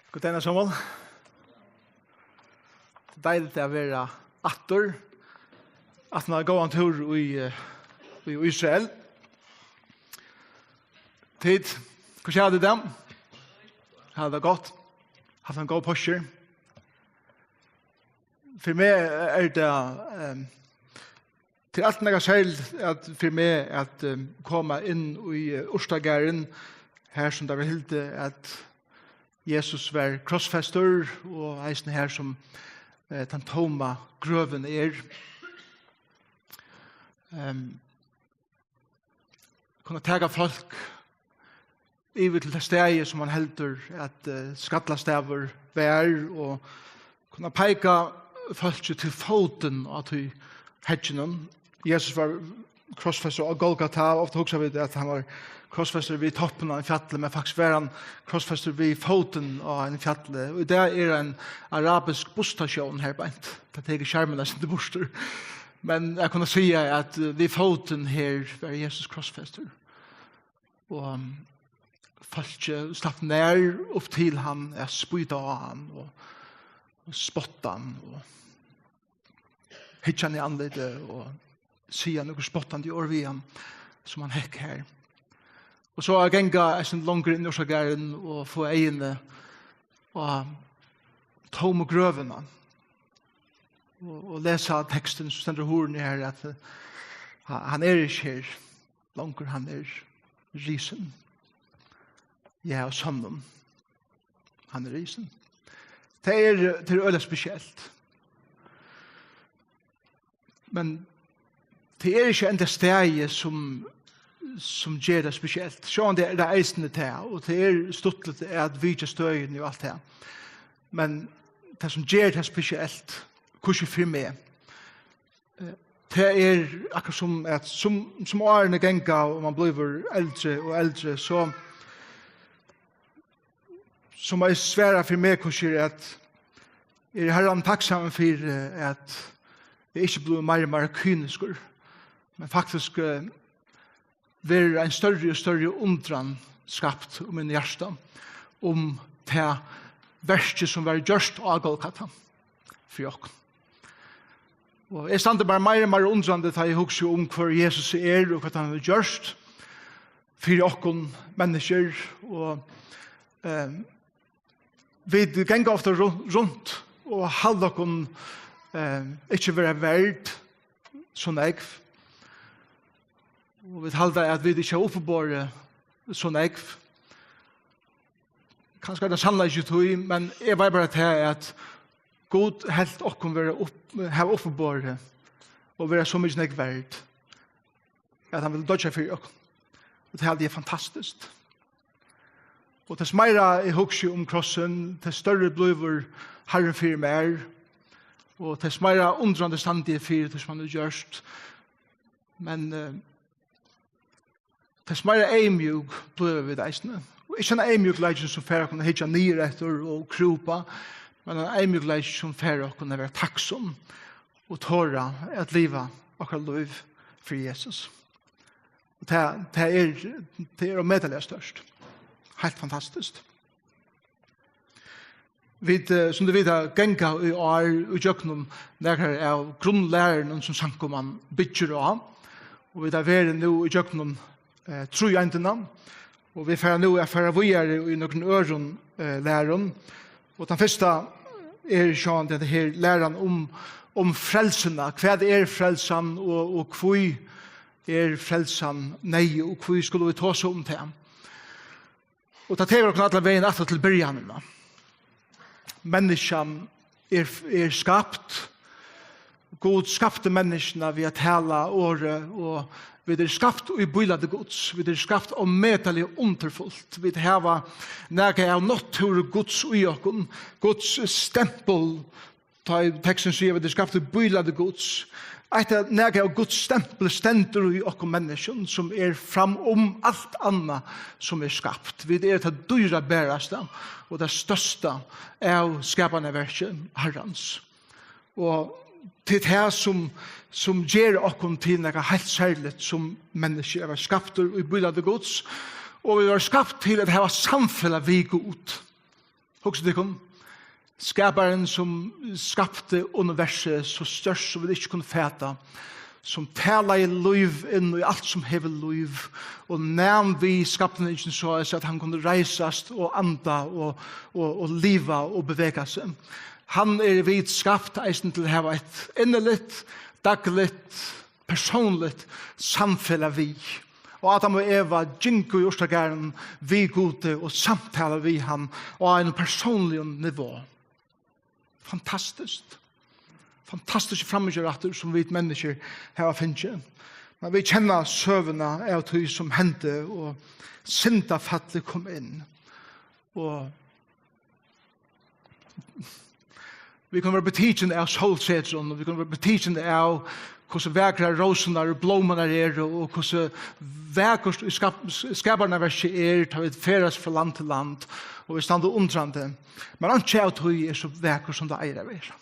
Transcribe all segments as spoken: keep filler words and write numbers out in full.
Góðan dagin, Samuel. Deiligt at vera aftur. Aftan á ein góðan túr í, eh, í Ísrael. Tit, hvussu hava tit tað? Hava tað gott? Havt ein góð páskir? Fyri meg er tað, ehm, tað er alt nakað serligt at, fyri meg at, ehm, koma inn í, eh, urtagarðin, har sum tað var hildið at Jesus var krossfestur, og eisini har sum, eh, tann tóma grøvin er. Ehm, kunna taka fólk yvir til tað staðið, sum hann heldur at, eh, skallastaður var, og kunna peika fólki til fótin á tí hegginum. Jesus var krossfestur á Golgata, og ofta hugsa vit at hann var krossfestur við toppin á ein fjalli, men faktiskt var hann krossfestur við fótin á ein fjalli. Og í dag er ein arabisk busstasjón her beint. Tað tekur sjarmin eitt sindur burtur. Men eg kunnu siga at, eh, við fótin her var Jesus krossfestur. Og, um, fólki slapp nær upp til hann at spýta á hann og, og spotta hann og hyggja hann í andlitið og siga nøkur spottandi orð við hann, sum hann hekk har. Og so at ganga eitt sindur longur inn í urtagarðin og fáa eyguni á tómu grøvina og, og lesa tekstin sum stendur á hurðini her, at, eh, ha-, hann er ikki her longur, hann er risin. Ja, av sonnum, hann er risin. Tað er, tað er øgiliga spesielt. Men tað er ikki enntá staðið, sum, sum ger tað spesielt. Sjálvandi er tað eisini tað, og tað er stuttligt at vitja støðini og alt tað. Men tað, sum ger tað spesielt, hvussu fyri meg, eh, tað er akkurát sum at sum, sum árini ganga og man blívur eldri og eldri, so, so má eg svara fyri meg, hvussu er at eg eri Harranum takksamur fyri, at eg ikki blívi meira og meira kyniskur, men faktiskt, eh, verður ein størri og størri undran skapt í mínum hjarta um tað verkið, sum var gjørt á Golgata fyri okkum. Og eg standi bara meira og meira undrandi, tá eg hugsi um, hvør Jesus er og hvat hann hevur gjørt fyri okkum menniskjur. Og, eh, vit ganga ofta ru-, runt og halda okkum, eh, ikki vera verd so nógv. Og vit halda, at vit ikki hava uppiborið so nógv. Kanska er tað sannleiki í tí, men eg veit bara tað, at Gud helt okkum vera upp, hava uppiborið og vera so mikið nógv verd, at hann vil doyggja fyri okkum. Og tað haldi eg er fantastiskt. Og tess meira eg hugsi um krossin, tess størri blívur Harrin fyri mær, og tess meira undrandi standi eg fyri tí, sum hann hevur gjørt. Men, eh, tess meira eyðmjúk blíva vit eisini. Og ikki ein eyðmjúkleiki, sum fær okkum at hyggja niður eftir og krúpa, men ein eyðmjúkleiki, sum fær okkum at vera takksom og tora at liva okkara lív fyri Jesus. Og tað, tað er, tað er ómetaliga stórt. Heilt fantastiskt. Vit, eh, sum tit vita, ganga í ár ígjøgnum nakrar av grundlærunum, sum samkoman byggir á. Og vit hava verið nú ígjøgnum, eh, tríeindina. Og vit fara nú at fara víðari í nøkrum øðrum, eh, lærum. Og tann fyrsta er sjálvandi hetta her læran um, um frelsuna. Hvat er frelsan, og, og hví er frelsan neyðug, og hví skulu vit tosa um tað? Og tað tekur okkum allan vegin aftur til byrjanina. Menniskjan er, er skapt. Gud skapti menniskjuna við at tala orðið, og vit eru skapt í bílæti Guds. Vit eru skapt ómetaliga undurfult. Vit hava nakað av náttúru Guds í okkum. Guds stempul, tá ið teksturin sigur, at vit eru skapt í bílæti Guds. Eitt av, nakað av Guds stempli stendur í okkum menniskjum, sum er fram um alt annað sum er skapt. Vit eru tað dýrabarasta og tað størsta av skapanarverki Harrans. Og tað er tað, sum, sum ger okkum til nakað heilt serligt sum menniskju, at vera skaptur í bílæti Guds, og vit verða skapt til at hava samfelag við Gud. Hugsið tykkum, skaparin sum skapti universið so stórt sum vit ikki kunnu fata, sum talaði lív inn í alt sum hevur lív, og nam við skapningin so at hann kundi reisast og anda og, og, og liva og bevega seg. Hann er vit skapt eisini til at hava eitt inniligt, dagligt, persónligt samfelag við. Og Adam og Eva gingu í urtagarðin við Gudi og samtala við hann á einum persónligum nivå. Fantastiskt. Fantastiskur framíhjárættur sum vit menniskjur hava fingið. Men vit kenna søguna av tí sum hendi og syndafallið kom inn. Og vit kunnu vera betikin av sólsetrum, og vit kunnu vera betikin av hvussu vakrar rósurnar og blómurnar eru, og hvussu vakurt í skap-, skapararverkið er, tá vit ferðast frá land til land, og vit standa undrandi. Men einki av tí er so vakurt sum tað eigur at vera.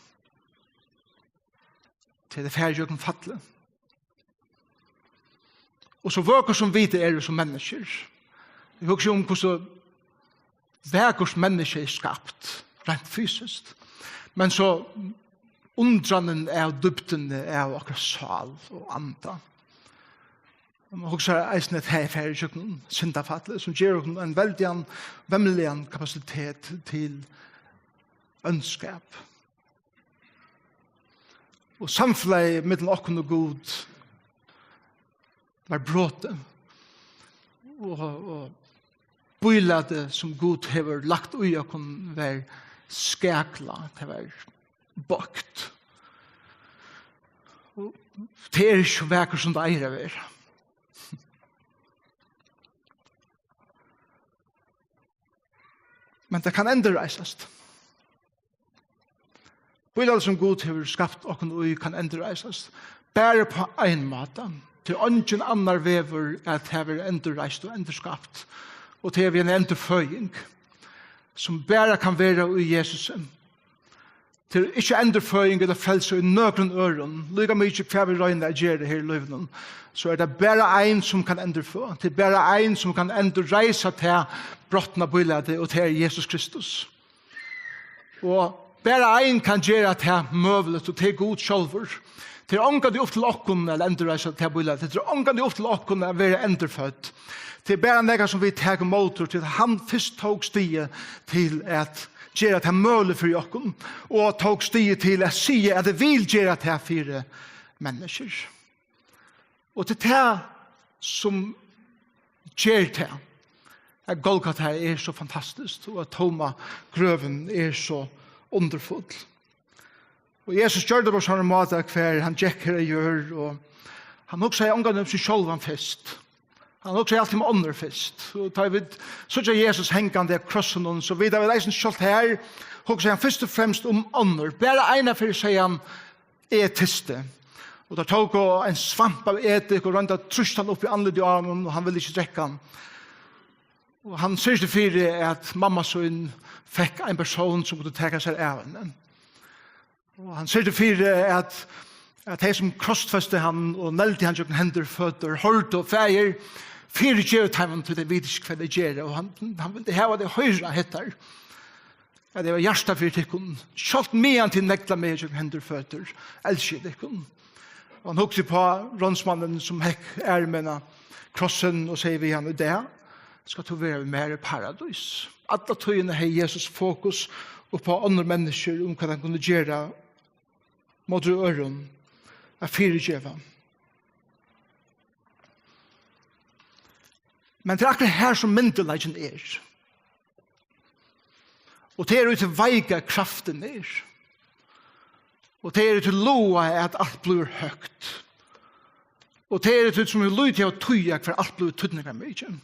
Tí tað fer gjøgnum fallið. Og so vøkur sum vit eru sum menniskjur, eg hugsi um hvussu vakurt menniskja er skapt, rent fysiskt. Men so undranin av dýpdini av okkara sál og anda. Og man hugsar eisini, at tað er farið gjøgnum syndafallið, sum ger okkum ein veldigan, vemligan kapasitet til óndskap. Og samfelagið millum okkum og Gud var brotið. Og, og bílætið, sum Gud hevur lagt í okkum, var skaklað, tað var boygt. Og tað er ikki so vakurt, sum tað eigur at vera. Men tað kann endurreisast. Bílætið, sum Gud hevur skapt okkum í, kann endurreisast. Bara upp á ein máta. Tað er eingin annar vegur, at tað verður endurreist og endurskapt. Og tað er við eini endurføðing, sum bara kann vera í Jesusi. Tað er ikki endurføðing ella frelsi í nøkrum øðrum. Líka mikið hvat vit royna at gera her í lívinum, so er tað bara ein, sum kann endurføða. Tað er bara ein, sum kann endurreisa tað brotna bílætið, og tað er Jesus Kristus. Og bara ein kann gera tað møguligt, og tað er Gud sjálvur. Tað er ongantíð upp til okkum at endurreisa tað bílætið. Tað er ongantíð upp til okkum at vera endurfødd. Tað er bara nakað, sum vit taka ímóti, tí at hann fyrst tók stigið til at gera tað møguligt fyri okkum, og tók stigið til at siga, at hann vil gera tað fyri menniskjur. Og tað er tað, sum ger tað, at Golgata er so fantastiskt, og at tóma grøvin er so undurfull. Og Jesus gjørdi tað á sovorðnan máta, hvar hann gekk her á jørð, og hann hugsaði ongantíð um seg sjálvan fyrst. Hann hugsaði altíð um onnur fyrst. Og tá vit síggja Jesus hangandi á krossinum, so vita vit eisini, sjálvt her hugsaði hann fyrst og fremst um onnur. Bara eina ferð segði hann, "Eg tysti." Og teir tóku ein svamp av edik og royndu at trýsta hann upp í andlitið á honum, og hann vildi ikki drekka hann. Og hann syrgdi fyri, at mamma sín fekk ein persón, sum kundi taka sær av henni. Og hann syrgdi fyri, at, at tey, sum krossfestu hann og negldu hann gjøgnum hendur og føtur, hoyrdu: "Faðir, fyrigev teimum, tí tey vita ikki, hvat tey gera." Og hann, hann vildi hava, at tey hoyrdu hetta, at eg havi hjarta fyri tykkum. Sjálvt meðan tit negla meg gjøgnum hendur og føtur, elski eg tykkum. Og hann hugdi upp á ránsmannin, sum hekk aðrumegin krossin, og segði við hann: "Í dag skalt tú vera við mær í paradís." Alla tíðina hevði Jesus fokus upp á onnur menniskju, um hvat hann kundi gera móti øðrum, at fyrigeva. Men tað er akkurát her, sum myndugleikin er. Og tað er í tí veika, kraftin er. Og tað er í tí lága, at alt blívur høgt. Og tað er í tí, sum er lítið av tí, at hvar alt blívur týdningarmikið.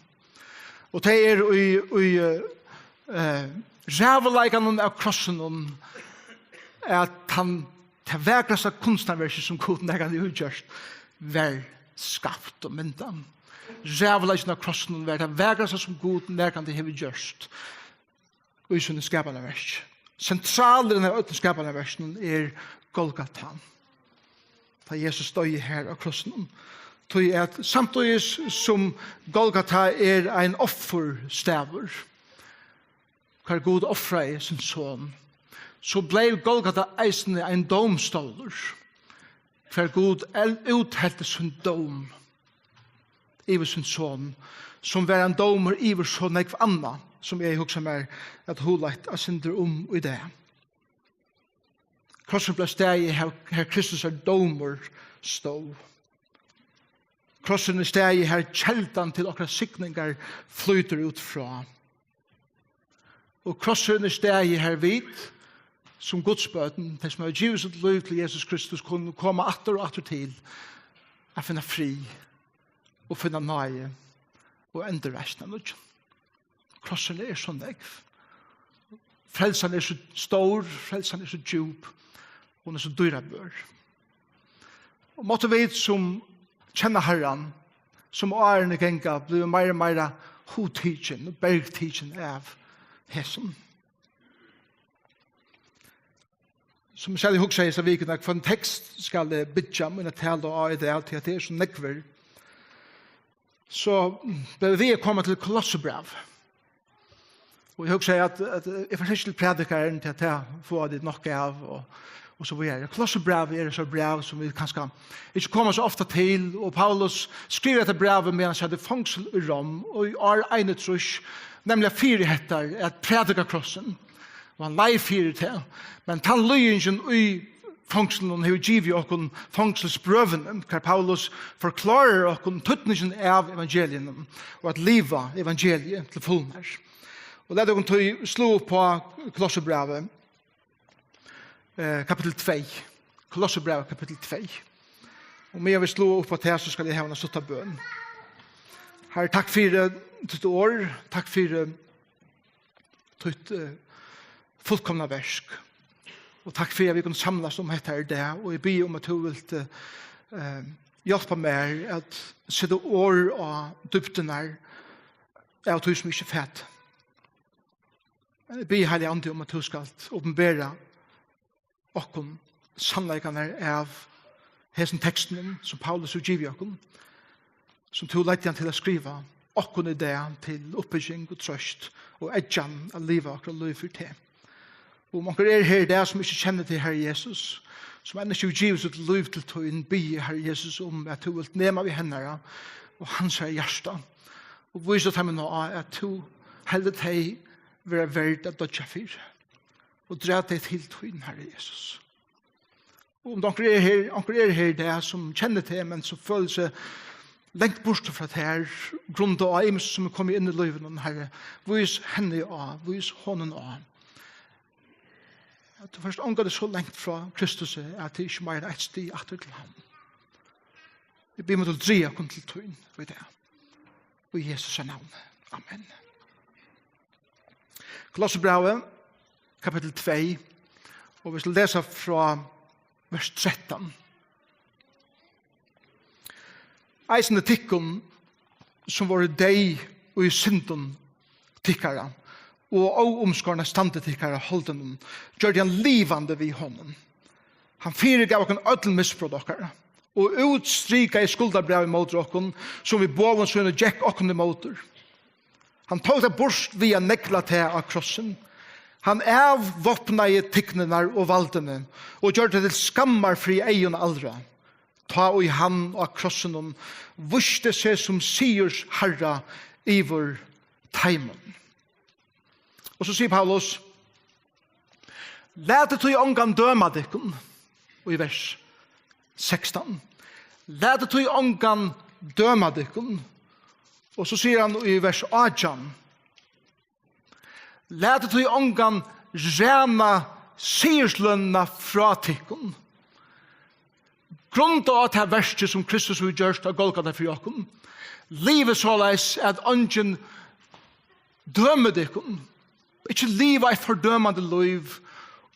Og tað er í, í, eh, eh, ræðuleikanum av krossinum, at hann, tað vakrasta kunstnarverkið, sum Gud nakrantíð hevur gjørt, var skapt og myndað. Ræðuleikin av krossinum var tað vakrasta, sum Gud nakrantíð hevur gjørt í sínum skapanarverki. Sentralurin av øllum skapanarverkinum er Golgata, tá Jesus doyði har á krossinum. Tí at samtíðis sum Golgata er ein offurstaður, hvar Gud ofraði sín son, so bleiv Golgata eisini ein dómstólur, hvar Gud el-, úthelti sín dóm yvir sín son, sum var ein dómur yvir so nógv annað, sum eg hugsi mær at hugleitt eitt sindur um í dag. Krossurin bleiv staðið, har, har Kristus er dómur stóð. Krossurin er staðið, har keldan til okkara signingar flýtur út frá. Og krossurin er staðið, har vit, sum Guds børn, tey sum hava givið sítt lív til Jesus Kristus, kunnu koma aftur og aftur til at finna frið og finna náði og endurreisn av nýggjum. Krossurin er so nógv. Frelsan er so stór, frelsan er so djúp, hon er so dýrabør. Og máttu vit sum kenna Harran, sum árini ganga, bliva meira og meira hugtikin og bergtikin av hesum. Sum eg segði, eg hugsaði hesa vikuna, hvønn tekst skal eg byggja mína talu á í dag, tí at tað er so nógvir. So bleiv eg við at koma til Kolossebræv. Og eg hugsaði, at, at eg fari ikki til prædikaran, tí at tað fáa tit nokk av, og, og so víðari. Kolossebræv er so bræv, sum vit kanska ikki koma so ofta til, og Paulus skrivar hetta brævið, meðan hann sat í fongsul í Rom, og í ár einogtrýss, nemliga fyri hetta, at prædika krossin. Og hann leið fyri tað. Men tann líðingin í fongslinum hevur givið okkum fongsulsbrøvini, har Paulus forklárar okkum týdningin av evangeliinum og at liva evangeliið til fulnar. Og lat okkum tí sláa upp á Kolossebrævið, eh, kapittul tvey. Kolossebrævið, kapittul tvey. Og meðan vit sláa upp á tað, so skal eg hava eina stutta bøn. Harri, takk fyri títt orð, takk fyri títt, eh, fullkomna verk. Og takk fyri at vit kunnu samlast um hetta her í dag, og eg biði um, at tú vilt, eh, eh, hjálpa mær at seta orð á dýpdirnar av tí, sum ikki fata. Men eg biði, Heilagi Andi, um, at tú skalt opinbera okkum sannleikarnar av hesum tekstinum, sum Paulus hevur givið okkum, sum tú leiddi hann til at skriva okkum í dag til uppbygging og trøst og eggjan at liva okkara lív fyri teg. Og um onkur er her í dag, sum ikki kennir teg, Harri Jesus, sum enn ikki hevur givið sítt lív til tín, biði eg, Harri Jesus, um, at tú vilt nema við hennara og hansara hjarta, og vísa teimum á, at tú heldur tey vera verd at doyggja fyri, og drag tey til tín, Harri Jesus. Og um onkur er her, onkur er her í dag, sum kennir teg, men sum følir seg langt burtur frá tær, grundað á ymiskt, sum er komið inn í lívinum, Harri, vís henni á, vís honum á, at tú fert ongantíð so langt frá Kristusi, at tað ikki meira er eitt stig aftur til hann. Vit biðja um, at tú dregur okkum til tín í dag. Í Jesu navni. Amen. Kolossebrævið, kapittul tvey, og vit skulu lesa frá vers trettan. Eisini tykkum, sum vóru deyð í syndum tykkara og óumskorna standi tykkara holdinum, gjørdi hann livandi við honum. Hann fyrigav okkum øll misbrot okkara og útstrikaði skuldabræv ímóti okkum, sum við boðum sínum gekk okkum ímóti. Hann tók tað burt við at negla tað á krossin. Hann avvápnaði tignirnar og valdini og gjørdi tað til skammar fyri eygun allra, tá ið hann á krossinum vísti seg sum sigursharra yvir teimum. Og so sigur Paulus: "Latið tí ongan døma tykkum", í vers sekstan. "Latið tí ongan døma tykkum." Og so sigur hann í vers átjan: "Latið tí ongan ræna sigurslønina frá tykkum." Grundað á tað verkið, sum Kristus hevur gjørt á Golgata fyri okkum, livið soleiðis, at eingin dømir tykkum. Ikki liva eitt fordømandi lív,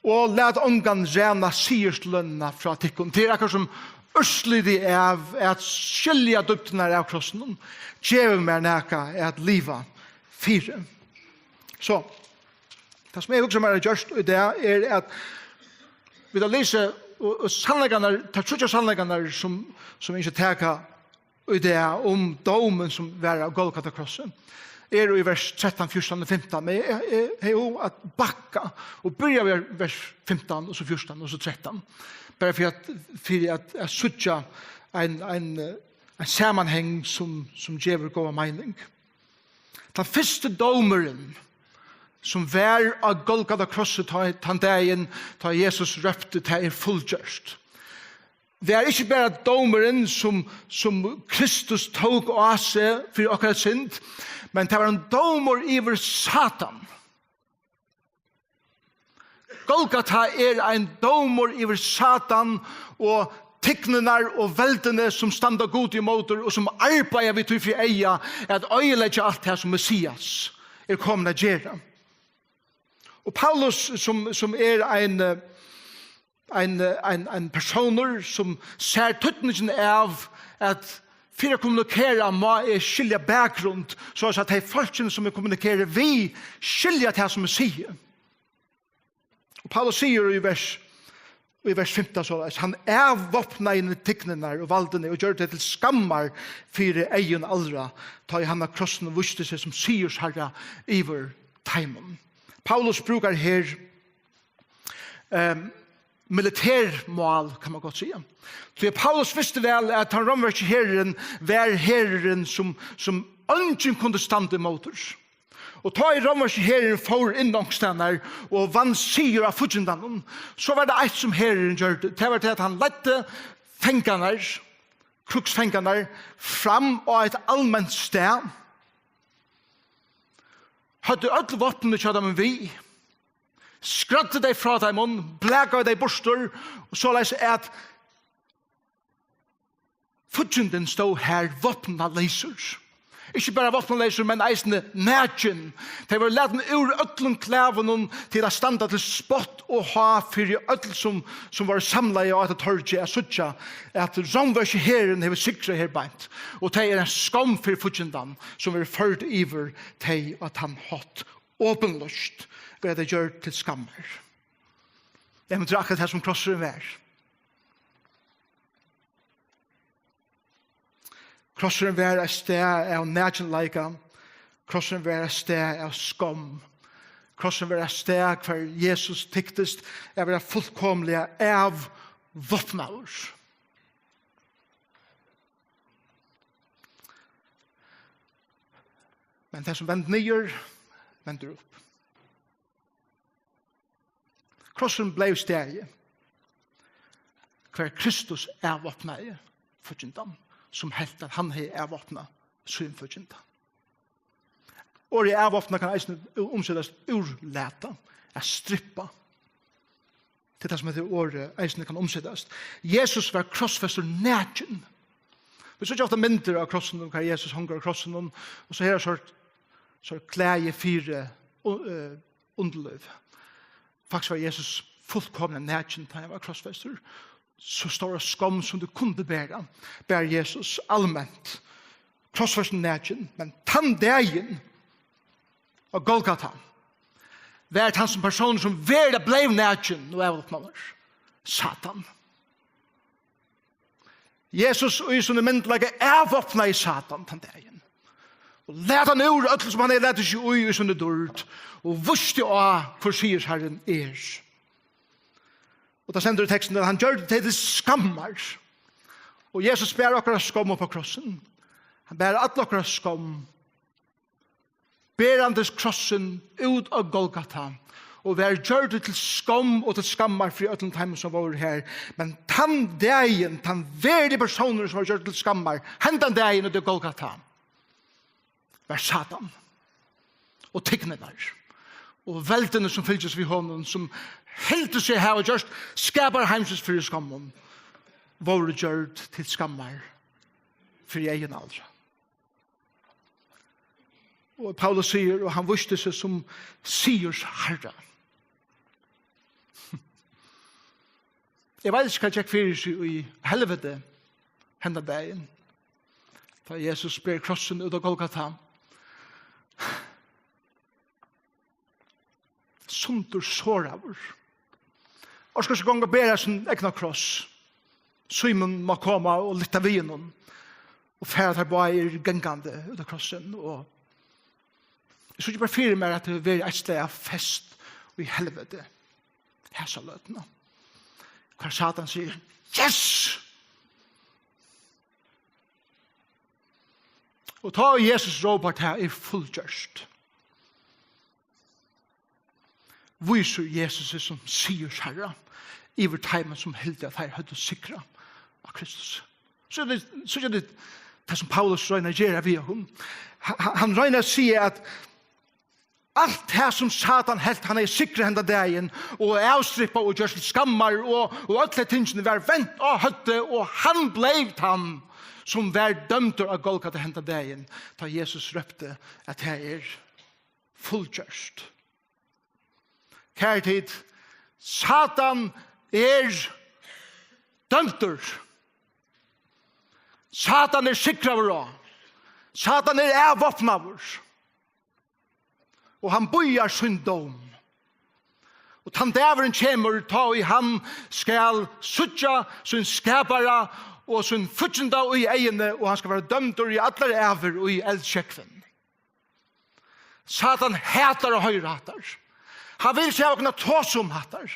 og lat ongan ræna sigurslønina frá tykkum. Tað er akkurát sum úrslitið av at skilja dýpdirnar av krossinum gevur mær nakað at liva fyri. So, tað sum eg hugsi mær er gjørt í dag, er at vit hava lisið, og, og sannleikarnar, tær tríggjar sannleikarnar, sum, sum eg ynski at taka í dag um dómin, sum var av Golgata krossi. er í vers trettan, fjúrtan og fimtan, men eg, eg, eg hevði hug at bakka og byrja við vers fimtan og so fjúrtan og so trettan, bara fyri at, fyri at, at síggja ein, ein, eh, ein samanhang sum, sum gevur góða meining. Tann fyrsti dómurin, sum var á Golgata krossi tá, tann dagin, tá Jesus rópti: "Tað er fullgjørt." Tað er ikki bara dómurin, sum, sum Kristus tók á seg fyri okkara synd, men tað var ein dómur yvir Satan. Golgata er ein dómur yvir Satan og tygnirnar og veldini, sum standa Gudi ímótur og sum arbeiða við tí fyri eyga at oyðileggja alt tað, sum Messias er komin at gera. Og Paulus, sum, sum er ein, eh, ein, ein, ein persónur, sum sær týdningin av at fyri at kommunikera má eg skilja bakgrund, so at tey fólkini, sum eg kommunikeri við, skilja tað, sum eg sigi. Og Paulus sigur í vers, í vers fimtan soleiðis: "Hann avvápnaði tygnirnar og valdini og gjørdi tey til skammar fyri eygum allra, tá ið hann á krossinum vísti seg sum sigursharra yvir teimum." Paulus brúkar her ehm, militær mál, kann man gott siga. Tí at Paulus visti væl, at tann rómverski herurin var herurin, sum, sum eingin kundi standa ímótur. Og tá ið rómverski herurin fór inn onkustaðnar og vann sigur á fíggindanum, so var tað eitt, sum herurin gjørdi. Tað var tað, at hann leiddi fangarnar, krígsfangarnar, fram á eitt alment stað, høvdu øll vápnini hjá teimum við, skræddi tey frá teimum, blakaði tey burtur, og soleiðis at fíggindin stóð har vápnaleysur. Ikki bara vápnaleysur, men eisini nakin. Tey vóru latin úr øllum klæðunum til at standa til spott og há fyri øll, sum, sum vóru samlaði á hetta torgi, at síggja, at rómverski herin hevur sigrað her beint. Og tað er ein skomm fyri fíggindan, sum verður førd yvir tey á tann hátt. Opinlýst verða tey gjørd til skammar. Eg myndi akkurát tað, sum krossurin var. Krossurin var eitt stað av nakinleika. Krossurin var eitt stað av skomm. Krossurin var eitt stað, hvar Jesus tyktist at vera fullkomiliga avvápnaður. Men tað, sum vendir niður, vendir upp. Krossurin bleiv staðið, hvar Kristus avvápnaði fíggindan, sum helt, at hann hevði avvápnað sín fígginda. Orðið avvápna kann eisini umsetast úrlata, at strippa. Tað er tað, sum hetta orðið eisini kann umsetast. Jesus var krossfestur nakin. Vit síggja ofta myndir av krossinum, hvar Jesus hongur á krossinum, og so her er sort, sort klæði fyri, og, eh, undirlív. Faktiskt var Jesus fullkomiliga nakin, tá hann var krossfestur. So stóra skomm, sum tú kundi bera, bar Jesus alment. Krossfestur nakin, men tann dagin á Golgata var tann sum persónur, sum veruliga bleiv nakin og avvápnaður: Satan. Jesus í sínum myndugleika avvápnaði Satan tann dagin og læt hann úr øllum, sum hann hevði latið seg í, í síni dýrd, og vísti á, hvør sigursharrin er. Og tað stendur í tekstinum, at hann gjørdi tey til skammar. Og Jesus bar okkara skomm upp á krossin. Hann bar alla okkara skomm, berandis krossin út á Golgata, og var gjørdur til skomm og til skammar fyri øllum teimum, sum vóru har. Men tann dagin, tann veruligi persónurin, sum var gjørdur til skammar, hendan dagin úti á Golgata, var Satan og tygnirnar og veldini, sum fylgdust við honum, sum hildu seg hava gjørt skapara heimsins fyri skommum, vóru gjørd til skammar fyri eygum allra. Og Paulus sigur, og hann vísti seg sum sigursharra. Eg veit ikki, hvat gekk fyri seg í helviti henda dagin, tá Jesus ber krossin út á Golgata. Sundur soraður. Orkar ikki ganga og bera sín egna kross. Símun má koma og lyfta við honum. Og fara teir báðir gangandi út á krossin. Og Eg síggi bara fyri mær, at tað hevur verið eitt slag av fest í helviti hesa løtuna. Hvar Satan sigur: "Yes!" Og tá Jesus rópar: "Tað er fullgjørt", vísir Jesus seg sum sigursherra yvir teimum, sum hildu, at teir høvdu sigrað á Kristus. So er tað, so er tað, tað sum Paulus roynir at gera við okkum. Ha-, ha-, hann roynir at siga, at alt tað, sum Satan helt, hann hevði sigrað henda dagin, og avstrippað og gjørt til skammar, og, og øll tey tingini var vent á høvdið, og hann bleiv tann, sum var dømdur á Golgata henda dagin, tá Jesus rópti, at tað er fullgjørt. Kæru tit, Satan er dømdur. Satan er sigraður á. Satan er avvápnaður. Og hann bíðar sín dóm. Og tann dagurin kemur, tá ið hann skal síggja sín skapara og sín fígginda í eyguni, og hann skal vera dømdur í allari ævir í eldsjógvin. Satan hatar at hoyra hattar. Hann vil ikki hava okkum at tosa um hattar.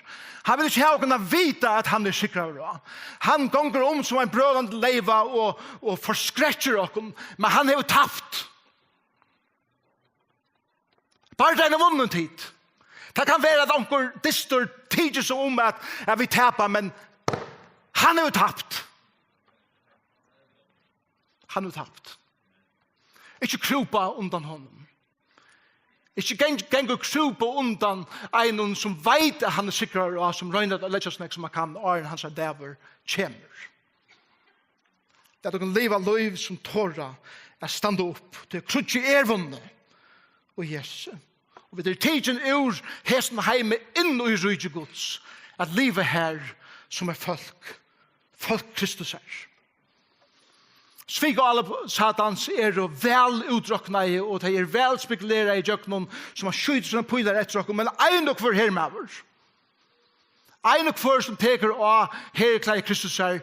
Hann vil ikki hava okkum at vita, at hann er sigraður á. Hann gongur um sum ein brølandi leyva og, og forskrekkir okkum, men hann hevur tapt. Bardagin er vunnin, tit. Tað kann vera, at onkur dystur tykir seg um, at, at vit tapa, men hann hevur tapt. Hann hevur tapt. Ikki krúpa undan honum. Ikki ganga, ganga og krúpa undan einum, sum veit, at hann er sigraður á, sum roynir at leggja so nógv, sum hann kann, áðrenn hansara dagur kemur. Lat okkum liva lív, sum tora at standa upp, tí kríggið er vunnið í Jesusi. Og vit eru tikin úr hesum heimi inn í ríki Guds, at liva har sum eitt fólk, fólk Kristusar. Svik og álop Satans eru væl útroknaði, og tey eru væl spekuleraði ígjøgnum, sum hann skjýtur sínar pílar eftir okkum, men ein og hvør hermaður, ein og hvør, sum tekur á herklæði Kristusar,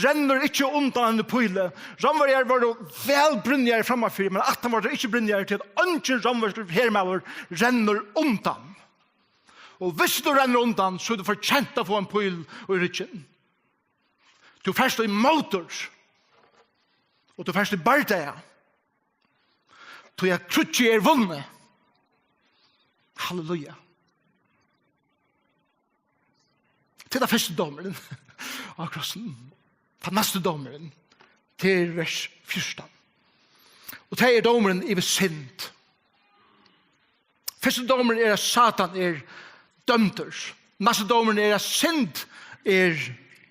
rennur ikki undan eini pílu. Rómverjar vóru væl brynjaðir frammanfyri, men aftan vóru teir ikki brynjaðir, tí at eingin rómverskur hermaður rennur undan. Og viss tú rennur undan, so er tú fortjent at fáa ein píl í ryggin. Tú fert í mótur, og tú fert í bardaga, tí at kríggið er vunnið. Halleluja. Tað er tann fyrsti dómurin á krossinum. Tann næsti dómurin, tað er vers fjúrtan. Og tað er dómurin yvir synd. Fyrsti dómurin er, at Satan er dømdur. Næsti dómurin er, at synd er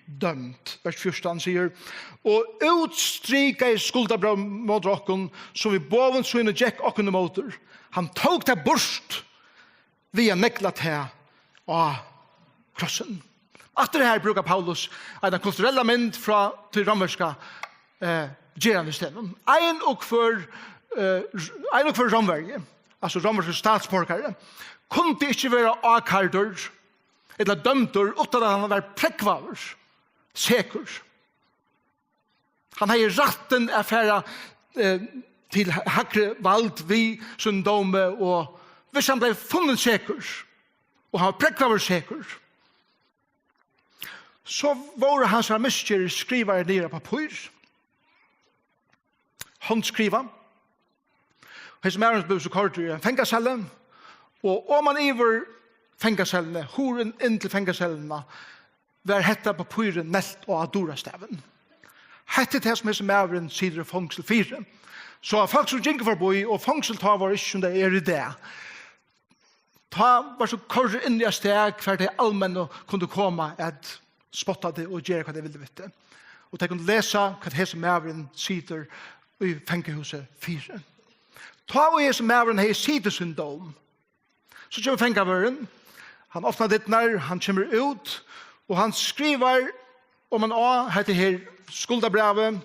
dømd. Vers fjúrtan sigur: "Og útstrikaði skuldabræv móti okkum, sum við boðum sínum gekk okkum ímóti. Hann tók tað burt við at negla tað á krossin." Aftur her brúkar Paulus eina kulturella mynd frá tí rómverska, eh, gerandisdegnum. Ein og hvør, eh, ein og hvør rómverji, altso rómverskur statsborgari, kundi ikki vera ákærdur ella dømdur uttan at hann var prógvaður sekur. Hann hevði rættin at fara, eh, til hægri vald við sínum dómi, og viss hann bleiv funnin sekur, og hann var prógvaður sekur, so vóru hansara misgerðir skrivaðar niður á pappír, handskrivað. Hesin maðurin bleiv so koyrdur í ein fangaseli, og oman yvir fangasellina, hurðin inn til fangasellina, var hetta pappírið nelt á durastavin. Hetta er tað, sum hesin maðurin situr í fongsul fyri. So at fólk, sum gingu forbí, og fongsul tá var ikki, sum tað er í dag, tá var so koyrdur inn á stað, hvar tey almennu kundu koma at spotta teg og gera, hvat tey vildu við teg. Og tey kundu lesa, hvat hesin maðurin situr í fangahúsi fyri. Tá ið hesin maðurin hevði sitið sín dóm, so kemur fangavørðurin, hann opnar dyrnar, hann kemur út, og hann skrivar oman á hetta her skuldabrævið: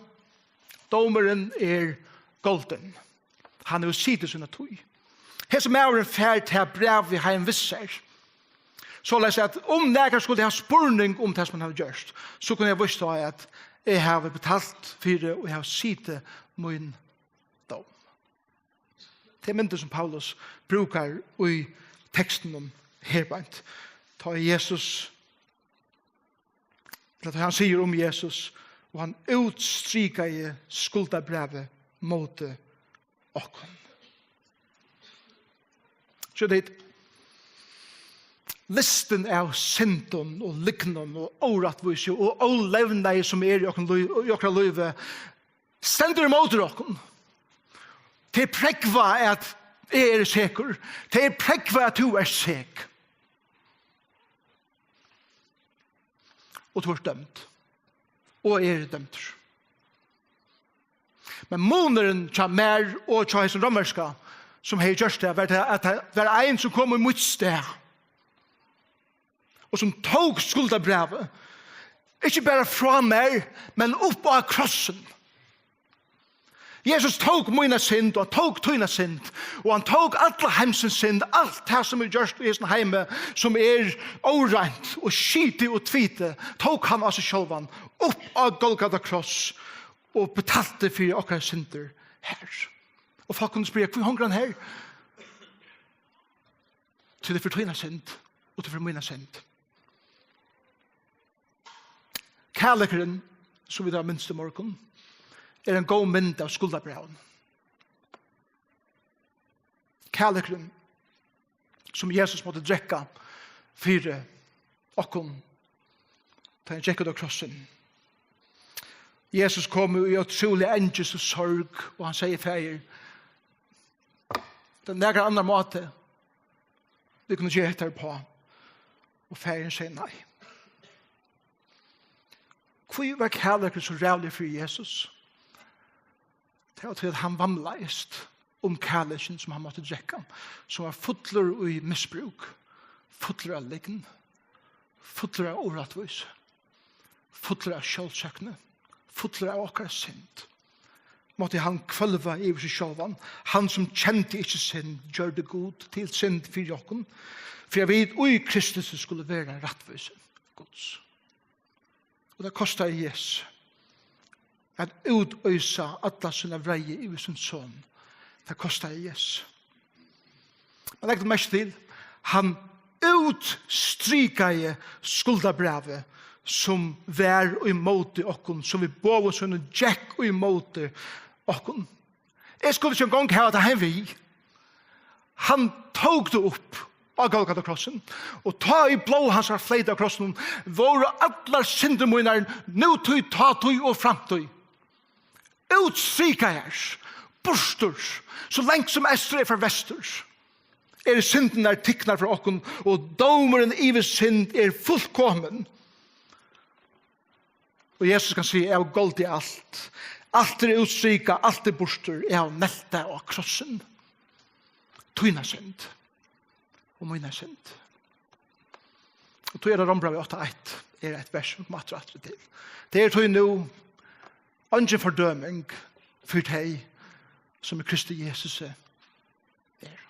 "Dómurin er goldin. Hann hevur sitið sína tíð." Hesin maðurin fær tað brævið heim við sær. Soleiðis at um nakar skuldi hava spurning um tað, sum hann hevur gjørt, so kundi hann víst á, at eg havi betalt fyri og eg havi sitið mín dóm. Tað er myndin, sum Paulus brúkar í tekstinum her beint. Tá er Jesus, ella tá hann sigur um Jesus, og hann útstrikaði skuldabrævið móti okkum. So tit, listin av syndum og lygnum og órættvísi og ólevnaði, sum er í okkara lív, í okkara lívi, stendur ímóti okkum. Tey prógva, at eg eri sekur. Tey prógva, at tú ert sek. Og tú ert dømd. Og eri dømdur. Men munurin hjá mær og hjá hesum rómverska, sum hevði gjørt tað, var tað, at tað var ein, sum kom í mítt stað, og sum tók skuldabrævið, ikki bara frá mær, men upp á krossin. Jesus tók mína synd, og hann tók tína synd, og hann tók alla heimsins synd, alt tað, sum er gjørt í hesum heimi, sum er óreint og skitið og tvitið, tók hann á seg sjálvan, upp á Golgata kross, og betalti fyri okkara syndir her. Og fólk kunnu spyrja: "Hví hongur hann her?" Tí tað er fyri tína synd, og tað er fyri mína synd. Kærleikurin, sum vit hava minst í morgun, er ein góð mynd av skuldabrævinum. Kærleikurin, sum Jesus mátti drekka fyri okkum, tá hann gekk út á krossin. Jesus kom í ótrúliga angist og sorg, og hann segði: "Faðir, tað er nakar annar máti, vit kunnu gera hetta uppá." Og faðirin segði nei. Hví var kærleikin so ræðuligur fyri Jesus? Tað var tí, at hann vamlaðist um kærleikin, sum hann mátti drekka, sum var fullur í misbrúk, fullur av lygn, fullur av órættvísi, fullur av sjálvsøkni, fullur av okkara synd. Mátti hann hvølva yvir seg sjálvan, hann sum kendi ikki synd, gjørdi Gud til synd fyri okkum, fyri at vit í Kristus skulu vera rættvísi Guds. Og tað kostaði Jesus at útoysa alla sína vreiði yvir sín son. Tað kostaði Jesus. Men legg merki til, hann útstrikaði skuldabrævið, sum var ímóti okkum, sum við boðum sínum gekk ímóti okkum. Eg skuldi ikki eingong hava tað heim við. Hann tók tað upp á Golgata krossin, og tá ið blóð hansara fleyt á krossinum, vóru allar syndir mínar, nútíð, tátíð og framtíð, útstrikaðar, burtur, so langt sum eystur er frá vestur, eru syndirnar tiknar frá okkum, og dómurin yvir synd er fullkomin. Og Jesus kann siga: "Eg havi goldið alt. Alt er útstrikað, alt er burtur. Eg havi nelt tað á krossin." Tína synd og mína synd. Og tí er tað Rómbrævið átta eitt, er eitt vers, sum aftur og aftur til. Tað er tí nú eingin fordøming fyri tey, sum í Kristi Jesusi eru.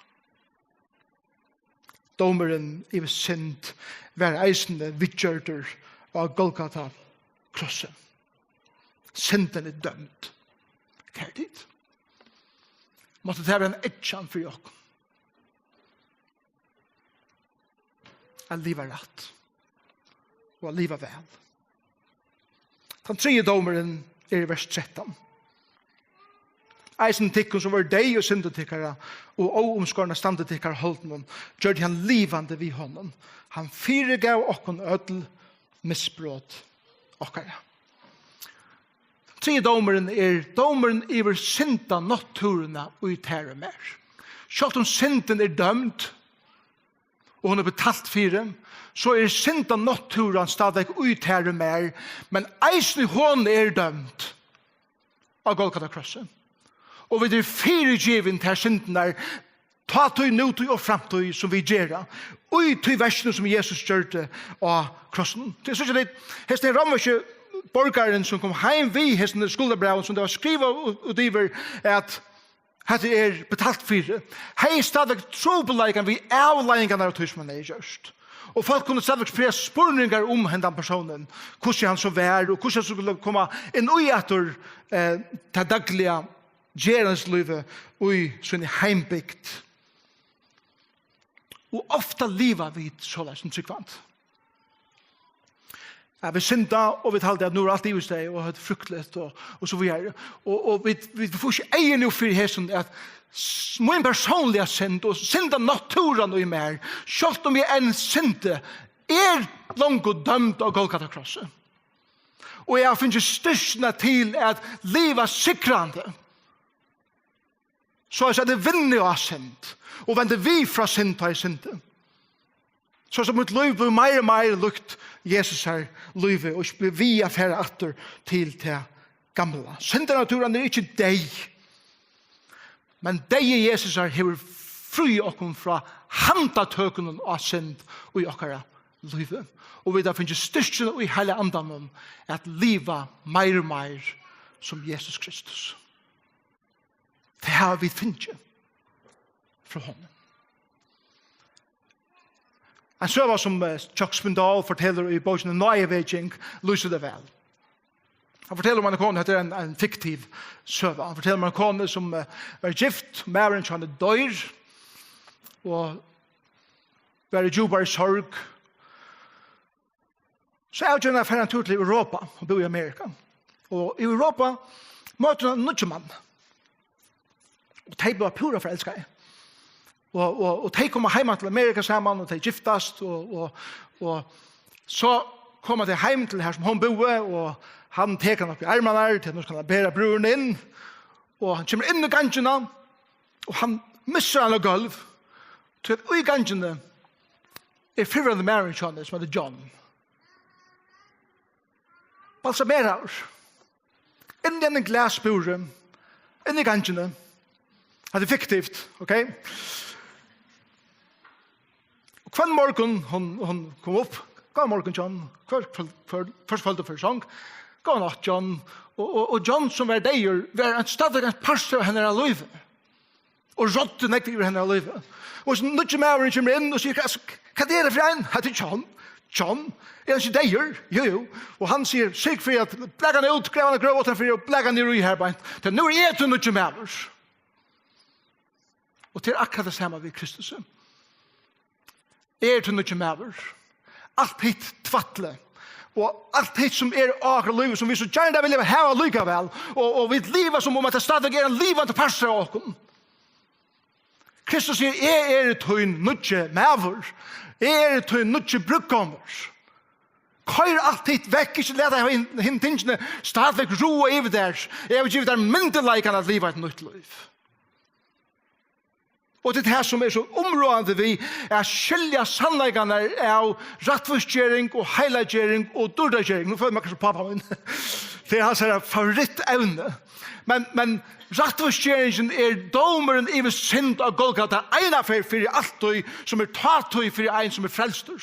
Dómurin yvir synd var eisini viðgjørdur á Golgata krossi. Syndin er dømd. Kæru tit, mátti tað vera ein eyðkjan fyri okkum at liva rætt og at liva væl. Tann triði dómurin er í vers trettan. Eisini tykkum, sum vóru deyð í syndum tykkara og óumskorna standi tykkara holdinum, gjørdi hann livandi við honum. Hann fyrigav okkum øll misbrot okkara. Triði dómurin er dómurin yvir syndanáttúruna í tær og mær. Sjálvt um syndin er dømd, og hon er betalt fyri, so er syndanáttúran stadigvæk í tær og mær, men eisini hon er dømd á Golgata krossi. Og vit eru fyrigivin tær syndirnar, tátíð, nútíð og framtíð, sum vit gera, í tí verkinum, sum Jesus gjørdi á krossinum. Tí síggja tit, hesin her rómverski borgarin, sum kom heim við hesum skuldabrævinum, sum tað var skrivað út, út yvir, at hetta er betalt fyri, hevði stadigvæk trupulleikan við avleiðingarnar av tí, sum hann hevði gjørt. Og fólk kunnu stadigvæk spyrja spurningar um hendan persónin, hvussu hann so var, og hvussu hann so skuldi koma inn í aftur, eh, tað dagliga gerandis lívi í síni heimbygd. Og ofta liva vit soleiðis sum trúgvandi. Ja, vit synda, og vit halda, at nú er alt yvirstaðið, og hetta er frykteligt, og, og so víðari. Og, og vit, vit fáa ikki eyga nú fyri hesum, at s-, mín persónliga synd og syndanáttúran í mær, sjálvt um eg enn syndi, er longu dømd á Golgata krossi. Og eg havi fingið styrkina til at liva sigrandi. Soleiðis at eg vinni á synd, og vendi við frá synd, tá eg syndi. Soleiðis at mítt lív blívur meir og meir líkt Jesusar lívi, og ikki blíva við at fara aftur til tað gamla. Syndanátúran er ikki deyð, men deyði Jesusar hevur fríað okkum frá handatøkunum á synd í okkara lívi. Og vit hava fingið styrkina í Heilaga Andanum at liva meir og meir sum Jesus Kristus. Tað hava vit fingið frá honum. Ein søga sum, eh, Chuck Swindoll fortelur í bókini Náðarvegin lýsir tað væl. Hann fortelur um eina konu, hetta er ein, ein fiktiv søga. Hann fortelur um eina konu sum, eh, var gift, maðurin hjá henni doyr, og var í djúpari sorg. So avgerðin at fara ein túr til Europa og búði í Amerika. Og í Europa møtir hon ein nýggjan mann. Og tey blíva púra forelskaði. Og, og, og tey koma heim til Amerika saman, og tey giftast, og, og, og so koma tey heim til har sum hon búði, og hann tekur hana upp í armarnar, til at nú skal hann bera brúðurnar inn, og hann kemur inn í gongina, og hann missir hana á gólv, tí at í gongini er fyrrverandi maðurin hjá henni, sum eitur John. Balsameraður. Inn í einum glasbúri. Inn í gongini. Hatta er fiktivt, ok? Og hvønn morgun hon, hon kom upp, góðan morgun, John, hvør, hvør, hvør, hvørt kvøld og hvør song, góða nátt, John. Og, og, og John, sum var deyður, var ein, stadigvæk ein partur av hennara lívi. Og ráddi nógv yvir hennara lívi. Og so nýggi maðurin kemur inn og sigur: "Hvat, hvat er tað fyri ein?" "Hatta er John." "John? Er hann ikki deyður?" "Jú, jú." Og hann sigur: "Syrg fyri at blaka hann út, grav hann í grøv uttanfyri og blaka hann niður í har beint. Tí nú eri eg tín nýggi maður." Og tað er akkurát tað sama við Kristus. Eg eri tín nýggi maður. Alt hitt tvætlið, og alt hitt sum er á okkara lívi, sum vit so gjarna vilja hava allíkavæl, og, og vit liva sum um at tað stadigvæk er ein livandi partur av okkum. Kristus sigur: "Eg eri tín nýggi maður. Eg eri tín nýggi brúðgómur." Koyr alt hitt vekk, ikki lat hin, hin tingini stadigvæk ráða yvir tær. Eg havi givið tær myndugleikan at liva eitt nýtt lív. Og tað er tað sum er so umráðandi við at skilja sannleikarnar av rættvísgering og heilaggjering og dýrdargering. Nú føli eg meg sum pápa mín. Tað er hansara favoritevni. Men, men rættvísgeringin er dómurin yvir synd á Golgata, eina ferð fyri altíð, sum er tátíð fyri ein sum er frelstur.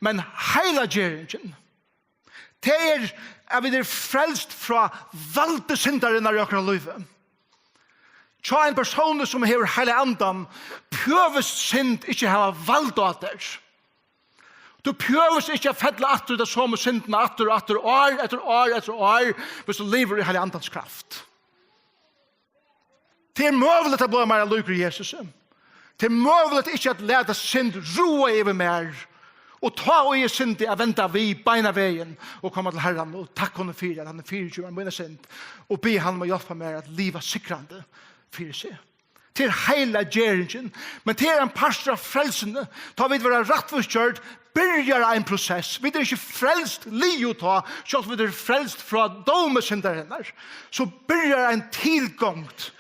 Men heilaggeringin, tað er, at vit eru frelst frá valdi syndarinnar í okkara lívi. Hjá ein persóni sum hevur Heilaga Andan, pøvist synd ikki hava vald á tær. Tú pøvist ikki at fella aftur í ta somu syndina aftur og aftur, ár eftir ár eftir ár, viss tú livir í Heilaga Andans kraft. Tað er møguligt at blíva meira líkur Jesusi. Tað er møguligt ikki at lata synd ráða yvir mær. Og tá og eg syndi, at venda við beinanvegin og koma til Harran og takka honum fyri, at hann hevur fyrigivið mær mína synd, og biðja hann um at hjálpa mær at liva sigrandi fyri seg. Tað er heilaggeringin, men tað er ein partur av frelsuni. Tá vit verða rættvísgjørd, byrjar ein prosess. Vit eru ikki frelst liðug tá, sjálvt vit eru frelst frá dómi syndarinnar. So byrjar ein tilgongd,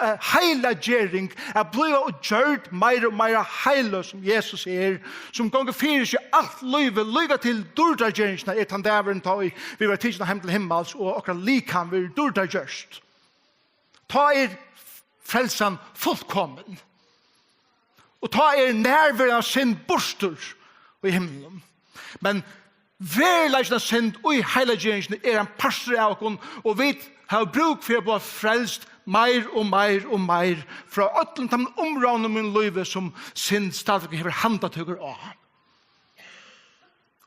eh, heilaggering, at blíva og gjørd meira og meira heiløg, sum Jesus er, sum gongur fyri seg alt lívið, líka til dýrdargeringina er tann dagurin, tá ið vit verða tikin heim til himmals, og okkara likam verður dýrdargjørt. Tá er frelsan fullkomin. Og tá er nærveran av synd burtur í himlinum. Men veruleikin av synd í heilaggeringini er ein partur av okkum, og vit hava brúk fyri at blíva frelst meir og meir og meir frá øllum teimum umráðum í mínum lívi sum synd stadigvæk hevur handatøkur á.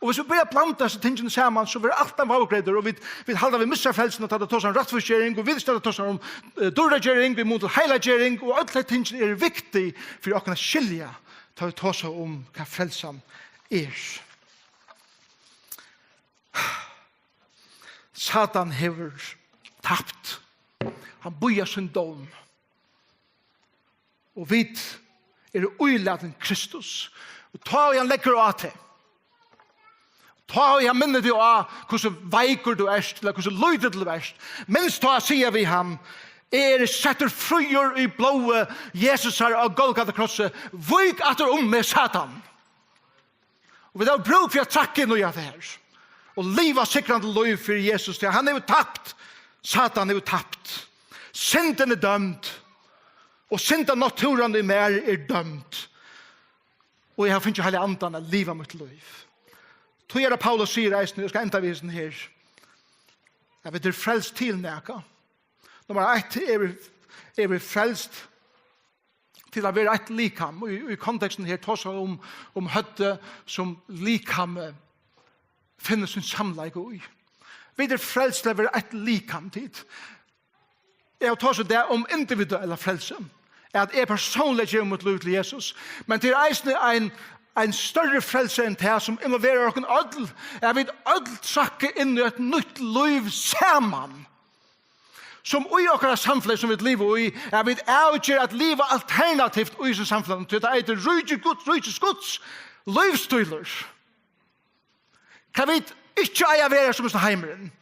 Og hvis vit byrja at blanda hesi tingini saman, so verður alt ein vágreitur, og vit, vit halda, vit missa frelsuna, tá tað tosar um rættvísgering, og vit standa og tosar um, eh, dýragering, vit mugu til heilagering, og øll tey tingini eru viktig fyri okkum at skilja, tá vit tosa um, hvat frelsan er. Satan hevur tapt. Hann bíðar sín dóm. Og vit eru ílatin Kristus. Og tá ið hann leggur á teg, tá ið hann minnir teg á, hvussu veikur tú ert, ella hvussu lítil tú ert, minst tá at siga við hann: "Eg eri settur fríur í blóði Jesusar á Golgata krossi. Vík aftur um meg, Satan." Og vit hava brúk fyri at trakka inn í hatta her. Og liva sigrandi lív fyri Jesus, tí hann hevur tapt. Satan hevur tapt. Syndin er dømd. Og syndanátturan í mær er dømd. Og eg havi fingið Heilaga Andan at liva mítt lív. Tí er tað Paulus sigur eisini, eg skal enda við hesum her, at vit eru frelst til nakað. Nummar eitt, eru, eru vit frelst til at vera eitt likam. Í, í kontekstin her tosar um, um høvdið sum likamið finnur sín samleika í. Vit eru frelst til at vera eitt likam, tit. Eg havi tosað í dag um individuella frelsi, at eg persónliga gevi mítt lív til Jesus. Men tað er eisini ein, ein størri frelsi enn tað, sum involverar okkum øll, at vit øll trakka inn í eitt nýtt lív saman. Sum í okkara samfelagi, sum vit liva í, at vit avgera at liva alternativt í hesum samfelagnum. Tí tað eitur ríki Guds, ríkis Guds lívsstílur. Hvat vit ikki eiga at vera sum hesin heimurin.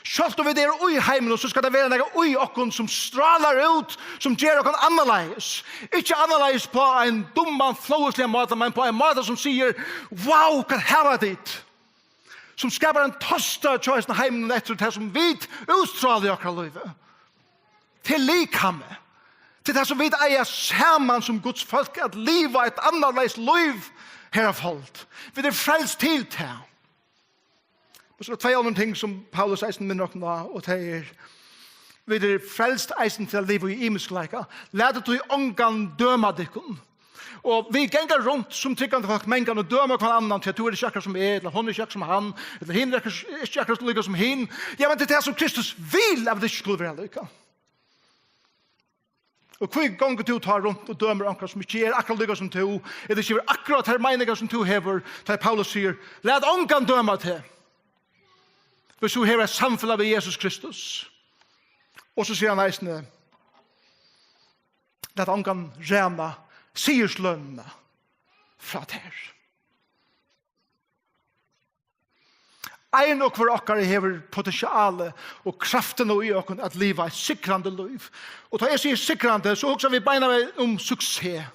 Sjálvt um vit eru í heiminum, so skal tað vera nakað í okkum, sum strálar út, sum ger okkum annarleiðis. Ikki annarleiðis á ein dumman, flóðisligan máta, men á ein máta, sum sigur: "Wow, hvat hava tit?" Sum skapar ein tosta hjá hesum heiminum eftir tað, sum vit útstrála í okkara lívi. Til likamið. Til tað, sum vit eiga saman sum Guds fólk, at liva eitt annarleiðis lív her á fold. Vit eru frelst til tað. Men so eru tvey onnur ting, sum Paulus eisini minnir okkum á, og tað er: vit eru frelst eisini til at liva í ymiskleika. Latið tí ongan døma tykkum. Og vit ganga runt sum trúgvandi fólk mangan og døma hvønn annan, tí at tú ert ikki akkurát sum eg, ella hon er ikki akkurát sum hann, ella hin er akkurát, ikki akkurát líka sum hin. Ja, men tað er tað, sum Kristus vil, at vit ikki skulu vera líka. Og hví gongur tú tá runt og dømir onkran, sum ikki er akkurát líka sum tú, ella ikki hevur akkurát tær meiningar, sum tú hevur, tá ið Paulus sigur: "Lat ongan døma teg, hvis tú hevur eitt samfelag við Jesus Kristus"? Og so sigur hann eisini: "Lat ongan ræna sigurslønina frá tær." Ein og hvør okkara hevur potensialið og kraftina í okkum at liva eitt sigrandi lív. Og tá eg sigi sigrandi, so hugsa vit beinanvegin um suksess.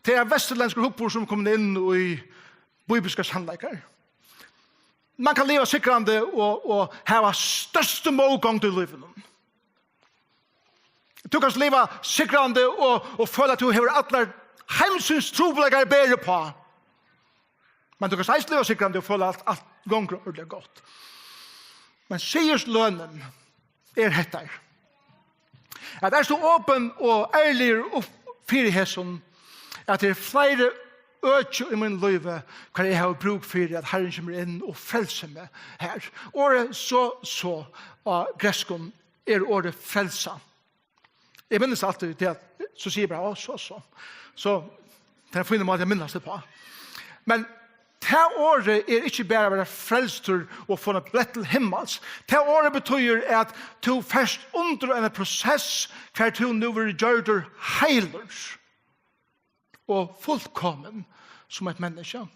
Tað er ein vesturlendskur hugburður, sum er komin inn í bíbliskar sannleikar. Man kann liva sigrandi og, og hava størstu mótgongd í lívinum. Tú kanst liva sigrandi og, og føla, at tú hevur allar heimsins trupulleikar at bera uppá. Men tú kanst eisini liva sigrandi og føla, at alt, alt gongur ordiliga gott. Men sigurslønin er hetta: at ert tú opin og ærligur upp fyri hesum, at tað eru fleiri øki í mínum lívi, hvar eg havi brúk fyri, at Harrin kemur inn og frelsir meg her. Orðið sozo á grikskum er orðið frelsa. Eg minnist altíð tað, at so sigi eg bara: "Á, sozo." So tað er ein fínur máti at minnast tað uppá. Men tað orðið er ikki bara at vera frelstur og fáa eina billett til himmals. Tað orðið betýðir, at tú fert undir ein prosess, hvar tú nú verður gjørdur heilur og fullkomin sum eitt menniskja.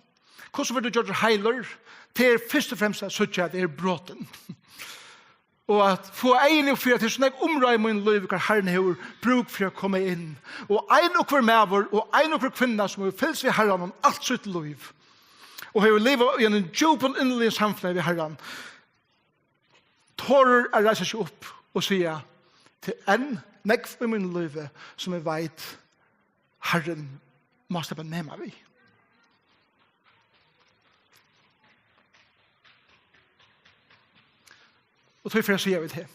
Hvussu verður tú gjørdur heilur? Tað er fyrst og fremst at síggja, at eg eri brotin. Og at fáa eyguni upp fyri, at tað er so nógv umráð í mínum lívi, hvar Harrin hevur brúk fyri at koma inn. Og ein og hvør maður og ein og hvør kvinna, sum hevur fylgst við Harranum alt sítt lív, og hevur livað í einum djúpum, inniligum samfelagi við Harran, torir at reisa seg upp og siga: "Tað er enn nógv í mínum lívi, sum eg veit Harrin má sleppa nema við." Og tí fari eg at siga við teg: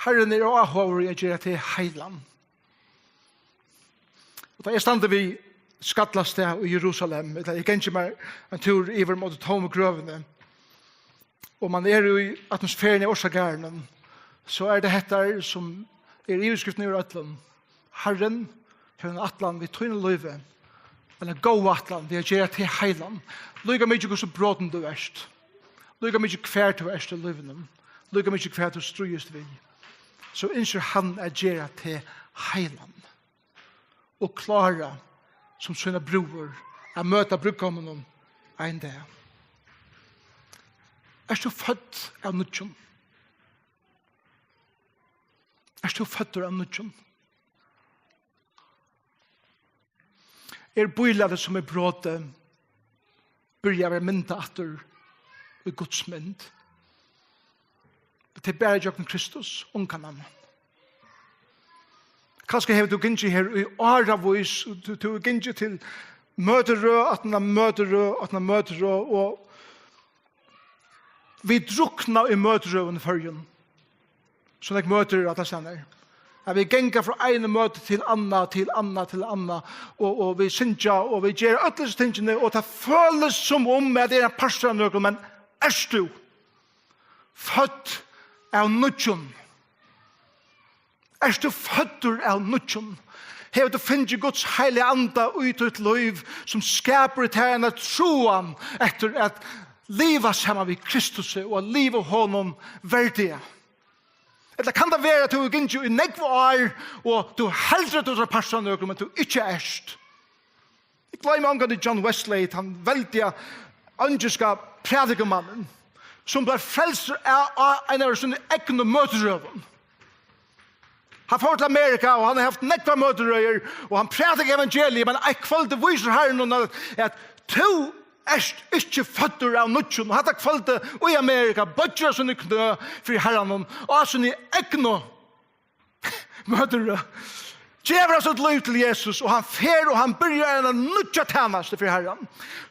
Harrin er áhugaður í at gera teg heilan. Og tá eg standi við skallastað í Jerusalem, ella eg gangi mær ein túr yvir móti tómu grøvini, og man er í atmosferuni í Ursagarðinum, so er tað hetta, sum er yvirskriftin yvir øllum: Harrin hevur eina ætlan við tínum lívi, eina góða ætlan við at gera teg heilan. Líka mikið hvussu brotin tú ert, líka mikið hvar tú ert í lívinum, líka mikið hvat tú stríðist við, so ynskir hann at gera teg heilan og klára sum sína brúður at møta brúðgóminum ein dag. Ert tú fødd av nýggjum? Ert tú føddur av nýggjum? Er bílætið, sum er brotið, byrjað at verða myndað aftur í Guds mynd? Tað er bara gjøgnum Kristus, ongan annan. Kanska hevur tú gingið her í áravís, tú, tú hevur gingið til møtirøð, aftan á møtirøð, aftan á møtirøð, og vit drukna í møtirøðum í Føroyum. So nógv møtir eru allastaðni. At vit ganga frá einum møti til annað, til annað, til annað, og, og vit syngja, og vit gera øll hesi tingini, og tað følist sum um, at tað er ein partur av nøkrum, men ert tú fødd av nýggjum? Ert tú føddur av nýggjum? Hevur tú fingið Guds heilaga anda í títt lív, sum skapar í tær eina tráan eftir at liva saman við Kristusi og at liva honum verdiga? Ella kann tað vera, at tú hevur gingið í nógv ár, og tú heldur, at tú ert ein partur av nøkrum, men tú ikki ert? Eg gloymi ongantíð John Wesley, tann veldiga eingilska prædikumannin, sum bleiv frelstur av, av einari av sínum egnu møtirøðum. Hann fór til Amerika, og hann hevur havt nógvar møtirøðir, og hann prædikaði evangeliið, men eitt kvøld vísir Harrin honum, at, at tú ert ikki føddur av nýggjum. Og hatta kvøldið í Amerika boyggir hann síni knø fyri Harranum, og á síni egnu møtirøð gevur hann sítt lív til Jesus, og hann fer, og hann byrjar eina nýggja tænastu fyri Harran,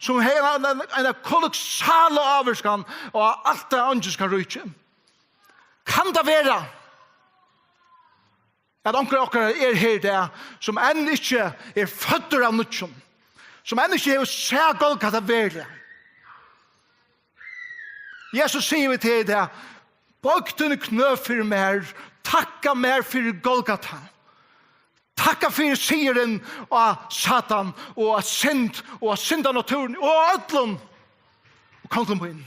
sum hevur eina, eina, eina kolossala ávirkan á alt tað eingilska ríkið. Kann tað vera, at onkur av okkara er her í dag, sum enn ikki er føddur av nýggjum, sum enn ikki hevur sæð Golgata veruliga? Jesus sigur við teg í dag: Boygg tíni knø fyri mær, takka mær fyri Golgata. Takka fyri sigurin á Satan og á synd og á syndanatúrin og á øllum. Og kom til mín.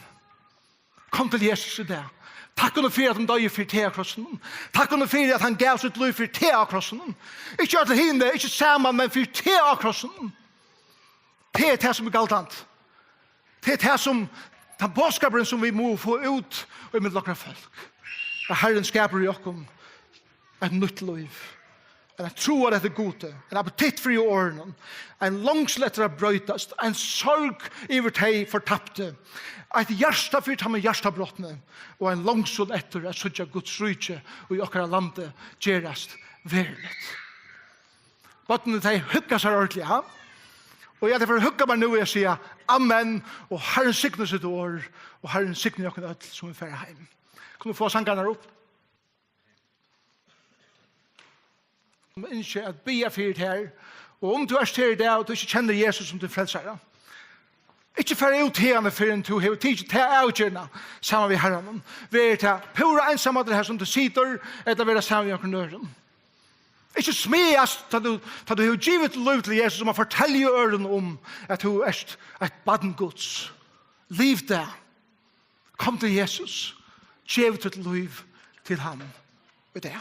Kom til Jesus í dag. Takk honum fyri, at hann doyði fyri teg á krossinum. Takk honum fyri, at hann gav sítt lív fyri teg á krossinum. Ikki øll hini, ikki saman, men fyri teg á krossinum. Tað er tað, sum er galdandi. Tað er tað, sum, tann boðskapurin, sum vit mugu fáa út í millum okkara fólk. At Harrin skapar í okkum eitt nýtt lív. Ein trúgv eftir Gudi, ein appetitt fyri orðinum, ein longsl eftir at broytast, ein sorg yvir tey fortaptu, eitt hjarta fyri teimum hjartabrotnu, og ein longsul eftir at síggja Guds ríki í okkara landi gerast veruligt. Børnini, tey hugga sær ordiliga, ha? Og eg fari at hugga mær nú, eg sigi amen, og Harrin signi sítt orð, og Harrin signi okkum øll, sum vit fara heim. Kunnu vit fáa sangarnar upp? Eg ynski at biðja fyri tær, og um tú ert her í dag, og tú ikki kennir Jesus sum tín frelsara, ikki fara út hiðani, fyrr enn tú hevur tikið ta avgerðina saman við Harranum. Ver tað púra einsamallur har sum tú situr, ella vera saman við onkrum øðrum. Ikki smæðast, tá tú, tá tú hevur givið títt lív til Jesus, um at fortelja øðrum um, at tú ert eitt barn Guds. Liv tað. Kom til Jesus. Gev títt lív til hann í dag.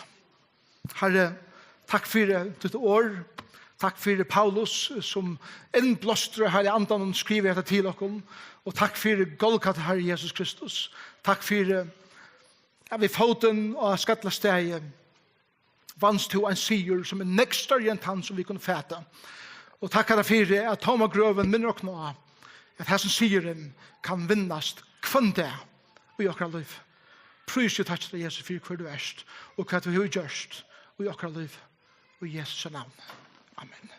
Harri, takk fyri títt orð. Takk fyri Paulus, sum innblástur av Heilaga Andanum skrivar hetta til okkum. Og takk fyri Golgata, Harri Jesus Kristus. Takk fyri, at við fótin á skallastaði vanst tú ein sigur, sum er nógv størri enn tann, sum vit kunnu fata. Og takk, Harri, fyri, at tóma grøvin minnir okkum á, at hasin sigurin kann vinnast hvønn dag í okkara lív. Prís og takk til teg, Jesus, fyri hvør tú ert, og hvat tú hevur gjørt í okkara lív. Í Jesu navni. Amen.